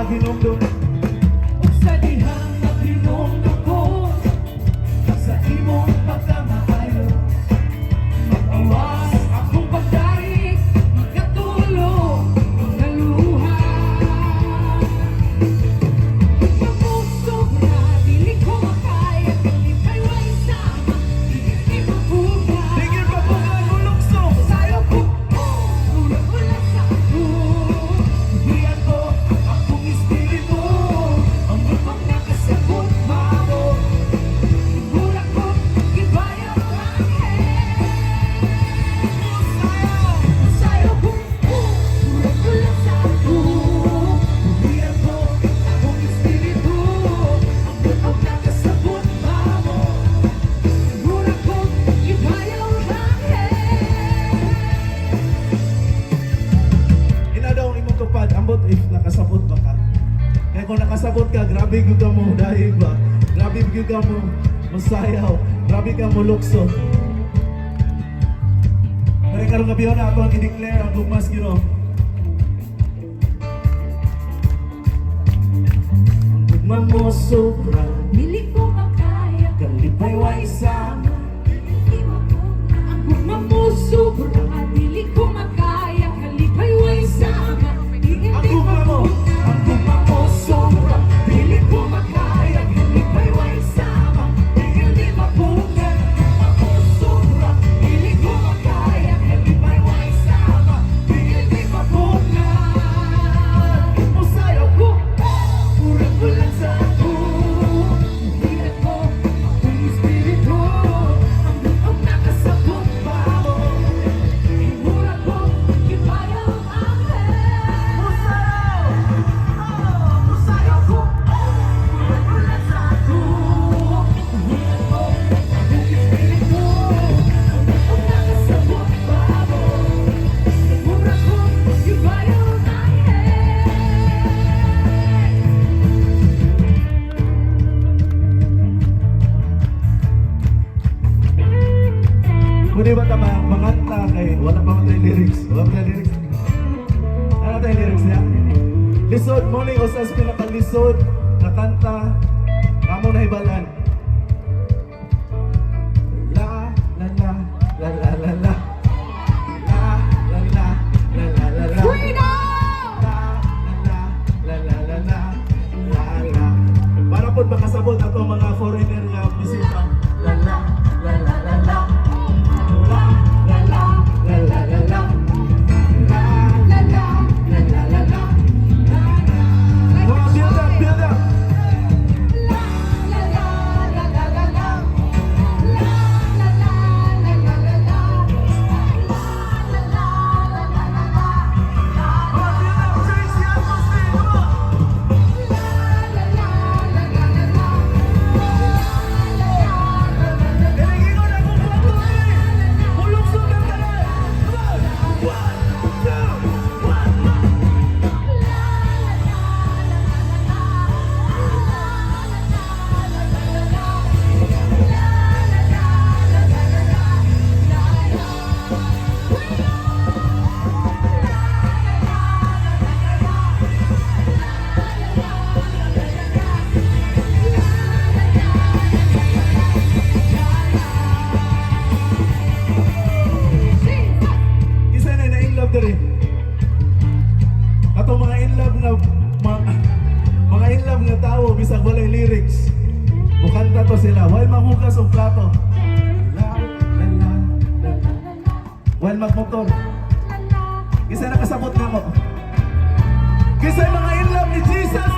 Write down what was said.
Paghinumdum. Ug sa dihang maghinumdum ko sa imong pagkamaayo, mag-awas akong pagdaig, magkatulo mga luha. Mamusobra, dili ko makaya. Kalipay way sama, dili mapuga. Tigil pa po ka, mulukso. Sayo ko, ulang-ulang sa ako. Iyan ko, akong espiritu, ang Ang nakasabot mamo. Mura ko, gibayaw anghel. Sayo ko, ulang-ulang sa ako. Iyan ko, akong espiritu, ang nakasabot mamo. Mura ko, gibayaw anghel. Ina daw ang imong tupad, ambot if nakasabot ba ka. Kaya kung nakasabot ka, grabe gyud ka mo dahil ba? Grabe gyud ka mo masayaw, grabe ka mo lukso. Pero karong gabi na ato ang i-declare ang gugmas Ginoo. Ang gugma mo sobra, Dili ko makaya, kalipay way sama. dili mapuga. Ang gugma mo sobra, dili ko makaya. Kalipay way sama, di Ang hindi gugma mo, mapuga. ang gugma mo sobra, dili ko makaya, kalipay way sama, di hindi mapuga. Gugma mo sobra, dili ko makaya, kalipay way sama, di hindi mapuga. Musayaw ko, Urang-ulang sa ako. Hilat ko, akong espiritu, ang butong nakasabot pa mo. Himura ko, gibayaw anghel. Musayaw, oh, musayaw ko, Urang-ulang sa ako. Hilat ko, akong espiritu, ang butong nakasabot pa mo. Himura ko, gibayaw anghel. Pwede ba tama manganta kay wala pa man tayo lyrics? Wala pa tayo lyrics. Ano tayo lyrics niya? Lisod mo ni usas pinakalisod na kanta kamo na hibalan. La la la la la la la la la la la la la la. Freedom! La la la la la la la la. Para po makasabot ato mga foreigner nga bisita. La la la la la la la la la la la la la la La la la la la la la la. Come on, build up, build up. La la la la la la la. La la la la la la la. La la la la la la la. Come on, build up, change the atmosphere. Come on. La la la la la la la. La la la la la la. Ilingingon akong kwarto eh. Mulukso ng tanan. Come on. One, two, one. La la la la la la. La la la la la la. La la la la la la la la. Isa na na in love diri. Ato mga in love nga mga in love nga tawo bisag walay lyrics. Mukanta to sila while manghugas og plato. La la la la la. While magmotor. Isa nakasabot na ako. Kisa mga in love ni Jesus.